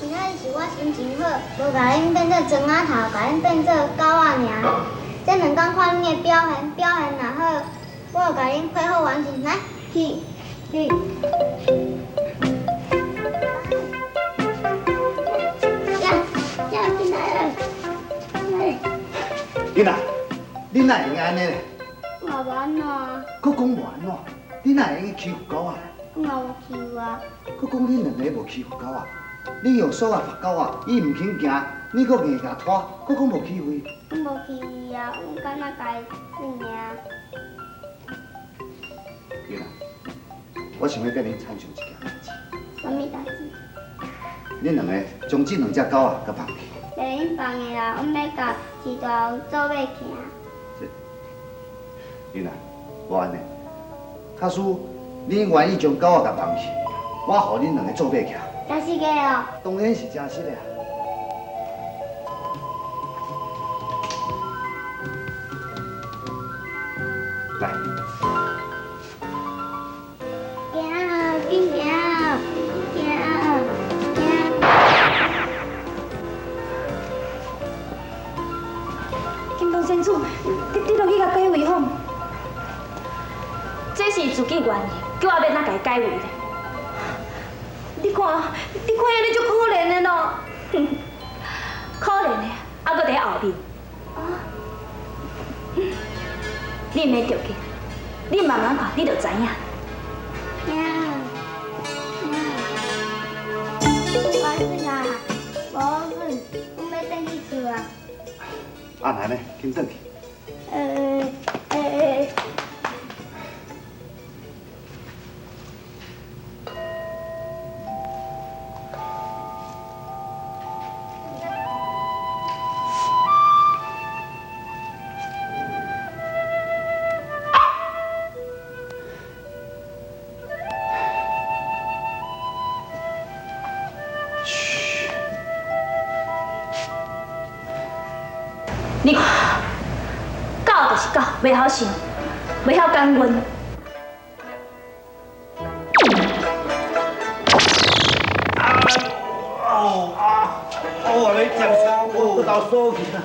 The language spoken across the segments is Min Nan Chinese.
今仔日是我心情好，無共恁變做庄仔頭，共恁變做狗仔爾。這兩工看恁的表現，表現若好，我會共恁恢復完成。來，去去。呀呀，進來了，來。囡仔，你哪會用按呢咧？我無按怎。閣講無按怎？你哪會用欺負狗仔？我無欺負啊。閣講恁兩个無欺負狗仔，你用索仔縛狗仔，伊毋肯行，你閣硬共拖，閣講無欺負伊。我無欺負伊啊，阮敢若共伊耍爾。囡仔，我想欲佮恁参详一件代誌。啥物代誌？恁兩个將這兩隻狗仔共放去。袂用放的啦，阮欲共飼大雄做伙行。這，囡仔，無按呢，假使恁願意將狗仔共放去，我予恁兩个做伙行。真實的哦？當然是真實的啊。來。行，緊行，行，行。金堂仙子，你落去共解圍好？這是自己願意，叫我欲按怎共伊解圍咧？你看，你看按呢足可憐的咯。可憐的，猶閣佇後面。你毋免著急，你慢慢看，你就知影。行，行，我轉啊，無轉，阮欲轉去厝啊。啊，按呢，緊轉去。你看，狗就是狗，袂曉想，袂曉感恩。哦啊！哦，你真我头锁去啦！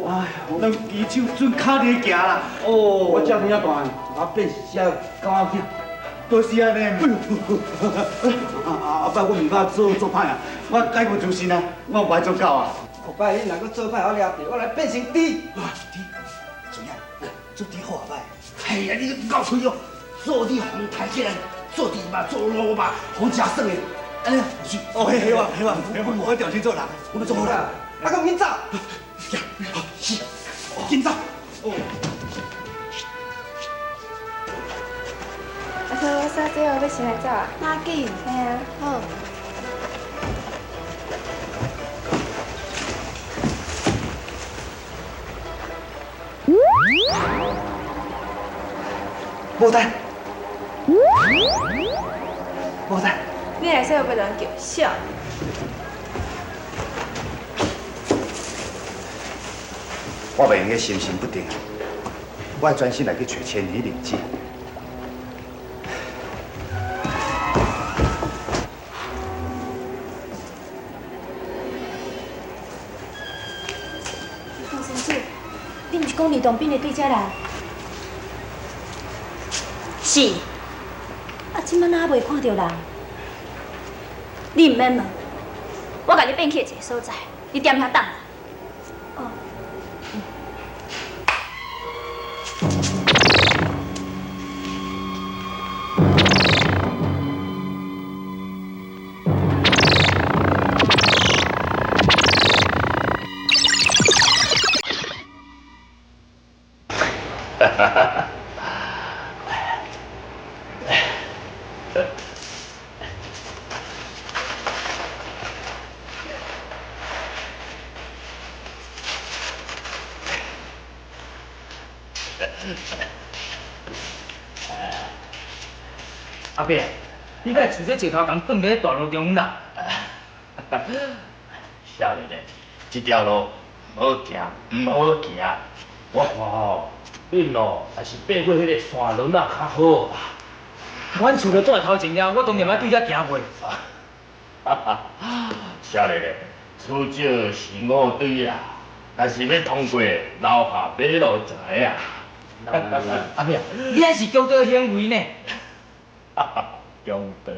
哎，兩支手準跤佇咧行啦！哦，我遮爾仔大，我變只狗仔囝，都是按呢。啊，後擺我毋敢做做歹啊，我改過自新啊，我無愛做狗啊。後擺你若閣做歹，我掠著，我來變成豬。哇，豬，怎樣？做豬好啊歹？哎呀，你夠吹哦！做豬予抬起來，做豬嘛，做鱸嘛，予食耍的。哎呀，哦，嘿，嘿，我，嘿，我，我調轉做人，我欲做好人。啊，閣緊走！是，緊走。哦。阿哥，我洗洗好，欲先來走啊。哪緊？嘿啊。好。無代，無代。你來說欲人叫笑。我袂用阁心神不定，我愛專心來去揣千里靈芝。黃仙子，你毋是講李洞賓會對遮來？是。啊，這擺哪袂看著人？你毋免問，我共你變去的一个所在，你踮遐等我。哦。阿伯，你敢会厝这石头共放伫大路中啦？少年的，这条路毋好行，毋好行。我看吼，恁哦，还是爬过彼个山路仔较好啦。阮厝就住伫头前了，我当然爱对遐行过。少年的，厝少是五对啦，但是欲通过楼下马路就知啊。阿伯，你那是强盗行为呢？强盗，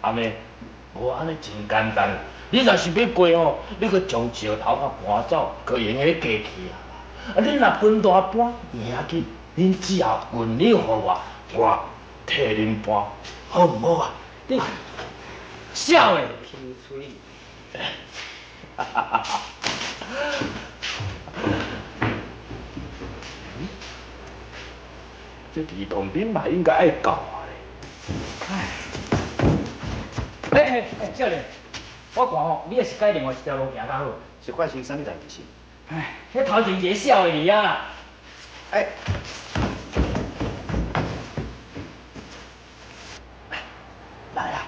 阿妹，无按呢真简单。你若是欲过吼，你阁将石头仔搬走，阁用彼过去啊。啊，恁若分大搬，赢去，恁只要运力予我，我替恁搬，好毋好啊？你痟的，贫嘴。这李洞宾嘛应该爱教我咧。哎哎，少年，我看吼，你也是改另外一条路行较好。是发生啥物代志？哎，彼头前一个痟的去啊！哎，来啊！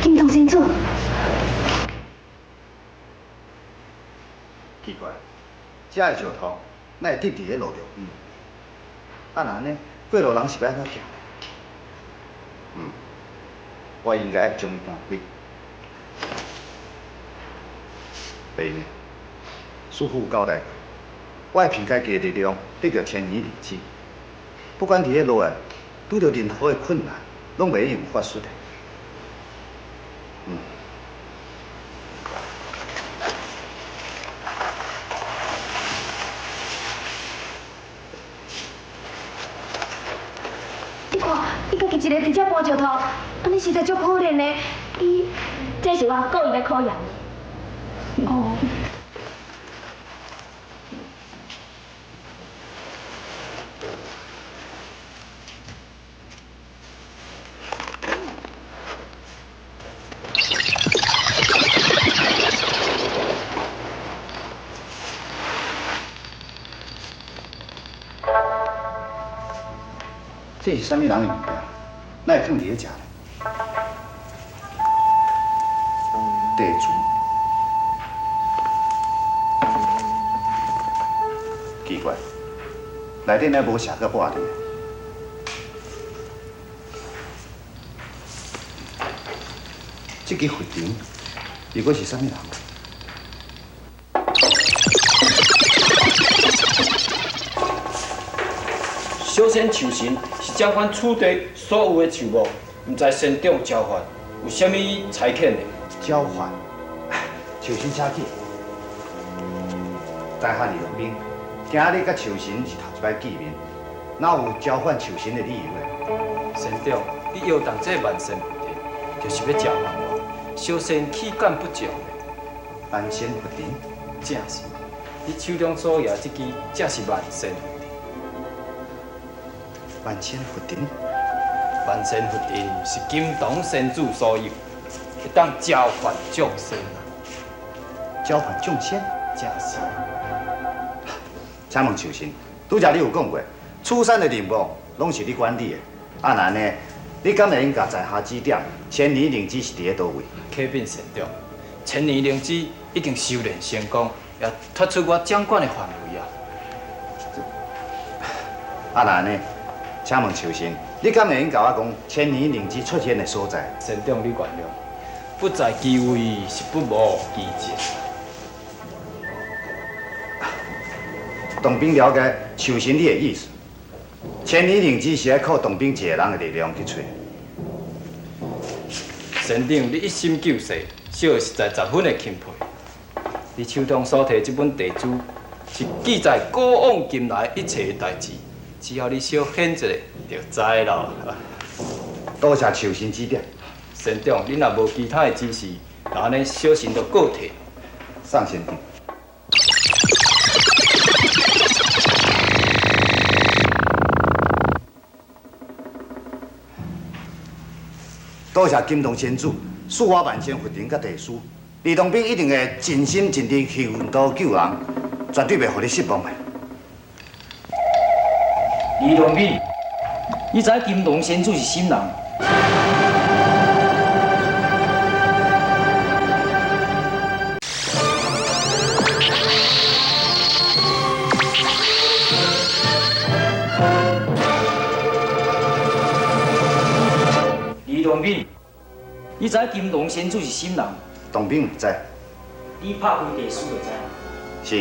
金堂仙子。奇怪，这个石头哪会滴伫咧路中间？啊，若按呢，过路人是欲按怎行？我应该爱将伊搬开。第二呢，师父交代过，我的凭家己的力量得到千年灵芝，不管伫咧路内拄著任何的困难，拢袂用法术的。你看，伊家己一个伫遮搬石头，按呢实在足可怜的。伊，这是我故意欲考验伊。哦。这是啥物人的物件？哪会囥伫咧遮呢？地主。奇怪，内底哪无写个半字？这支佛钉，伊阁是啥物人？小仙树神是掌管此地所有的树木，毋知仙长召唤有啥物差遣的？召唤，树神请起。在下李荣斌，今日佮树神是头一摆见面，哪有召唤树神的理由呢？仙长，你摇动这万仙佛阵，就是欲召唤我。小仙岂敢不从？万仙佛阵，正是。你手中所拿这支，正是万仙佛阵。万仙佛阵，万仙佛阵是金堂仙子所有，会当召唤众仙啊！召唤众仙，正是。请问树神，拄才你有讲过，此山的林木拢是你管理的，啊那按呢，你敢会用共在下指点，千年灵芝是伫咧佗位？启禀仙长，千年灵芝已经修炼成功，也脱出我掌管的范围啊！啊那按呢？请问树神，你敢会用共我讲千年灵芝出现的所在？仙长，你原谅，不在其位是不谋其政。当兵了解树神你的意思，千年灵芝是爱靠当兵一个人的力量去揣。仙长，你一心救世，小的实在十分的钦佩。你手中所提这本地书，是记载古往今来一切的代志。只要你小显一下，就知咯。多谢树神指点。仙长，你若无其他的指示，那按呢小神就告退。送仙长。多謝金堂仙子賜我萬千佛靈佮地師，李東斌一定會盡心盡力去奮鬥救人，絕對袂予你失望的。李東斌，你知金堂仙子是啥人？李東斌，你知金堂仙子是啥人？東斌毋知。你拍開地書就知。是。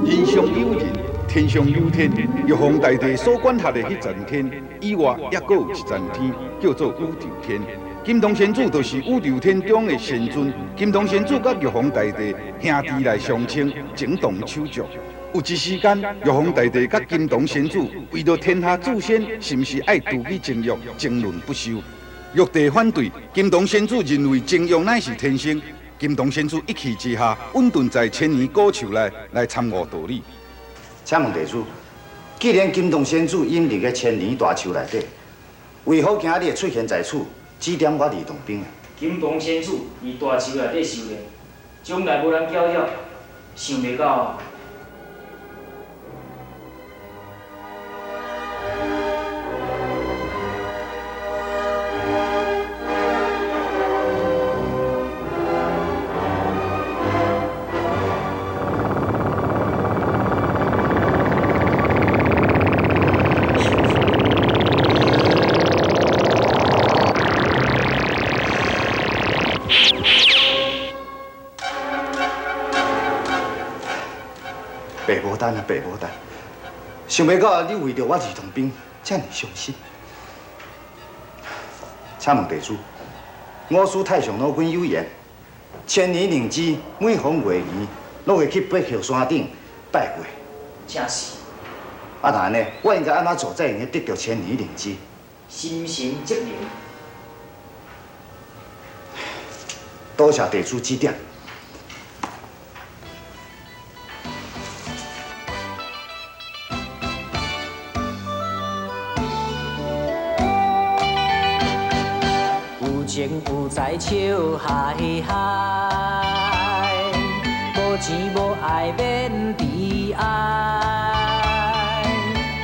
人上有人，天上有天，玉皇大帝所管轄的彼層天以外，猶閣有一層天，叫做宇宙天。金堂仙子就是宇宙天中的仙尊。金堂仙子佮玉皇大帝兄弟來相稱，情同手足。有一時間，玉皇大帝佮金堂仙子為著天下祖先是毋是愛獨去情欲，爭論不休。玉帝反對，金堂仙子認為情欲乃是天生。金堂仙子一氣之下，隱遁在千年古樹內來參悟道理。請問地主，既然金堂仙子隱匿在千年大樹內底，為何今仔日會出現在此，指點我李東斌？金堂仙子佇大樹內底修煉，從來無人攪擾，想袂到。白牡丹啊，白牡丹！想袂到你為著我李東斌遮爾傷心。請問地主，五師太上老君有言：千年靈芝每逢月圓，攏會去八橋山頂拜月。正是。啊，若按呢，我應該按怎做才會用得著千年靈芝？心誠則靈。多謝地主指點。有情有財笑嗨嗨，無錢無愛免悲哀，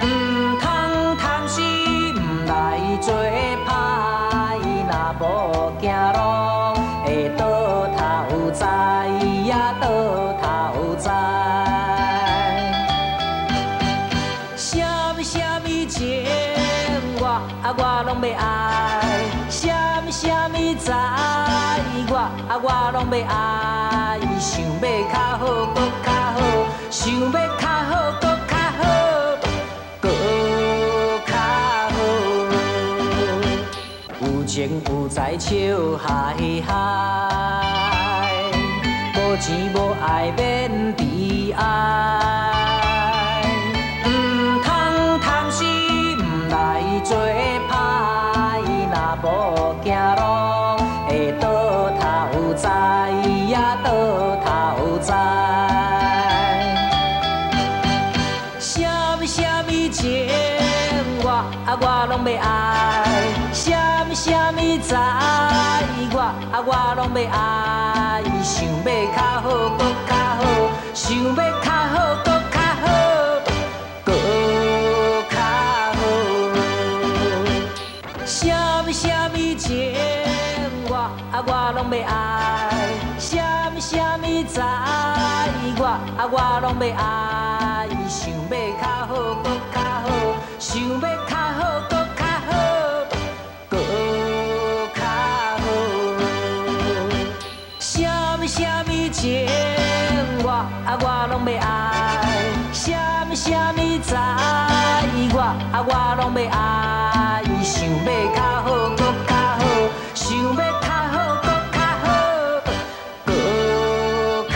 毋通貪心來做歹，若無行路會倒頭栽呀倒頭栽。啥物啥物情我啊我攏欲愛。啥物啥物財，我啊我攏欲愛。想欲較好，閣較好；想欲較好，閣較好，閣較好。有情有財笑嗨嗨，無錢無愛免悲哀，毋通貪心來做歹，若無行路會倒頭栽呀倒頭栽。啥物啥物情我啊我攏欲愛，啥物啥物財我啊我攏欲愛。想欲較好，閣較好；想欲較好，閣較好，閣較好。啥物啥物情我啊我攏欲愛，啥物啥物財我啊我攏欲愛。想欲較好，閣較好；想欲較好，閣較好，閣較好。啥物啥物情我啊我攏欲愛，啥物啥物財我啊我攏欲愛。想欲較好，閣較好；想欲較好，閣較好，閣較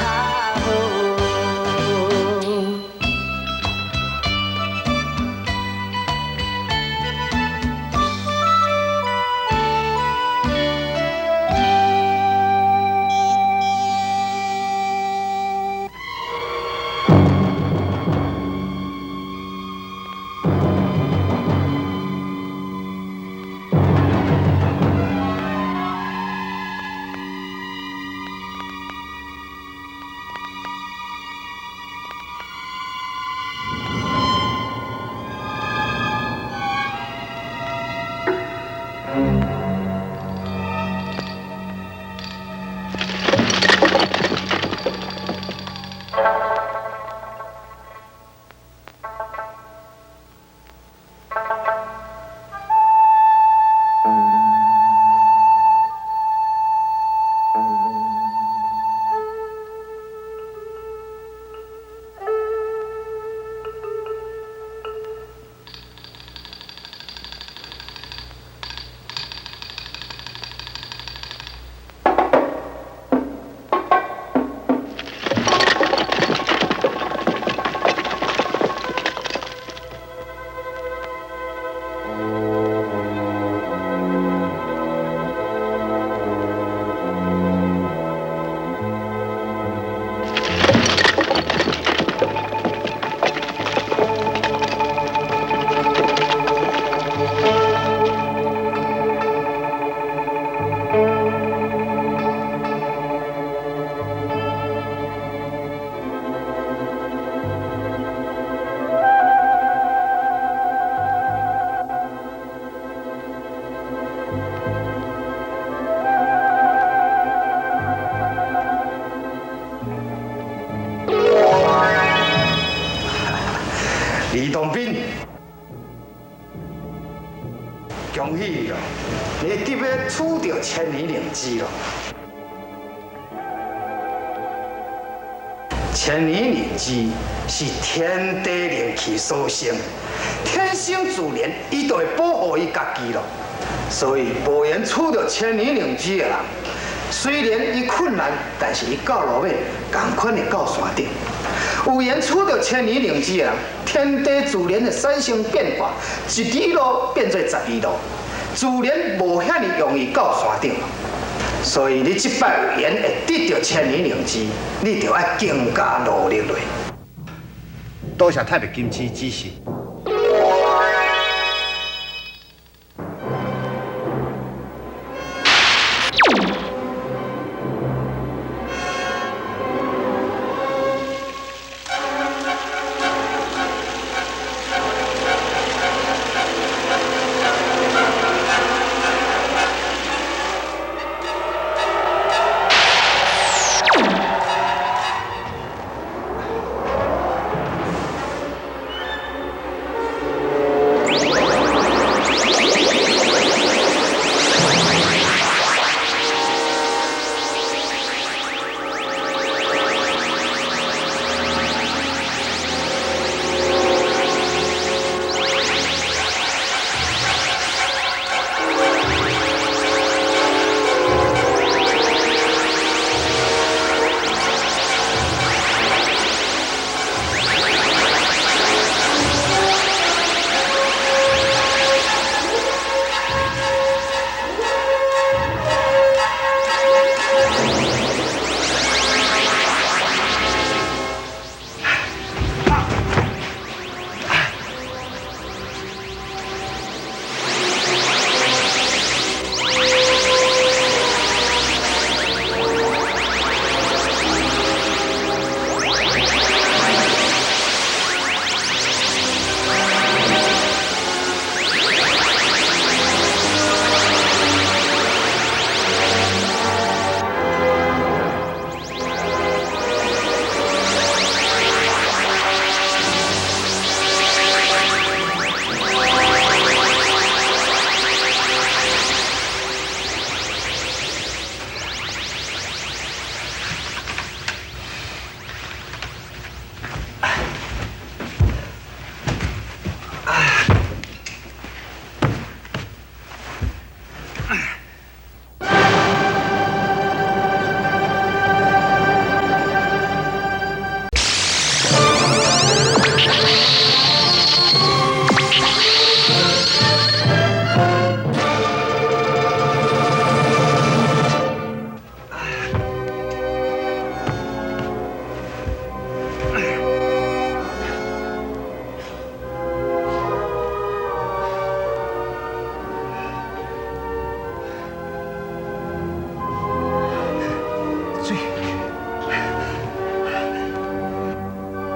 好。李东斌，恭喜你哦！你得欲取著千年灵芝咯。千年灵芝是天地灵气所生，天生自然，伊就会保护伊家己咯。所以无缘取著千年灵芝的人，虽然伊困难，但是伊到落尾，仝款会到山顶。有缘取著千年灵芝的人，天地自然会产生变化，一里路变做十里路，自然无遐尔容易到山顶。所以你这摆有缘会得著千年灵芝，你就爱更加努力落。多谢太白金星指示。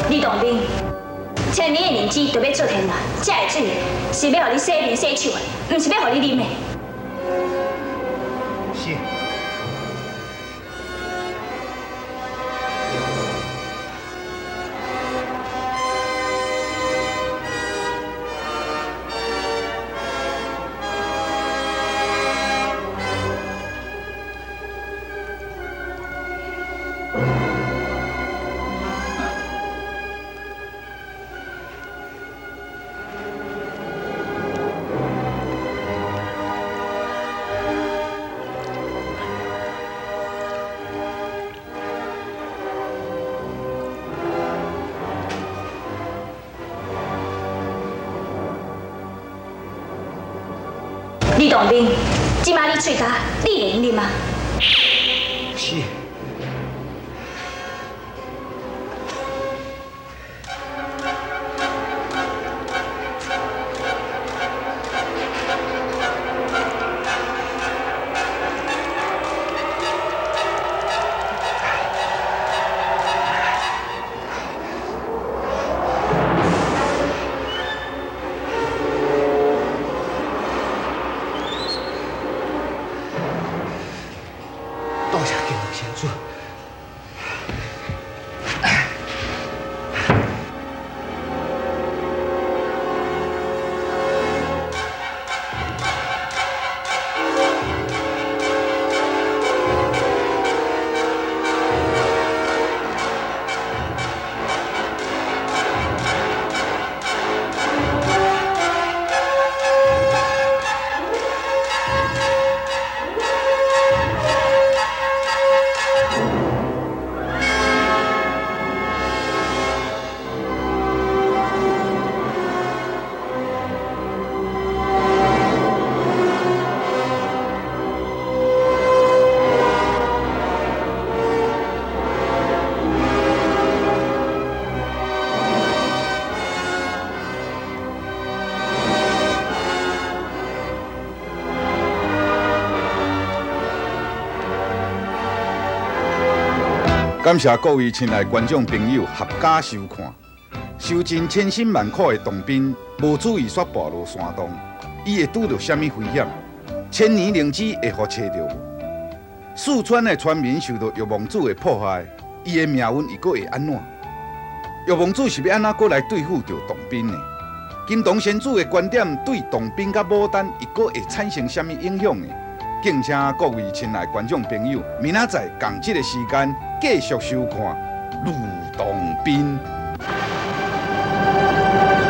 李东斌，千年的灵芝就欲出现啦，这个水是欲予你洗面洗手的，毋是欲予你啉的。是。李洞宾，这马你喙焦，你会用啉吗？是。多谢金堂仙子。感谢各位亲爱观众朋友合家收看。受尽千辛万苦的洞宾，无注意煞跋落山洞，伊会拄著啥物危险？千年灵芝会予揣著无？四川的村民受到玉王子的迫害，伊的命运又阁会按怎？玉王子是欲按怎阁来对付著洞宾呢？金堂仙子的观点对洞宾佮牡丹又阁会产生啥物影响呢？敬请各位亲爱观众朋友，明仔载仝这个时间继续收看《吕洞宾》。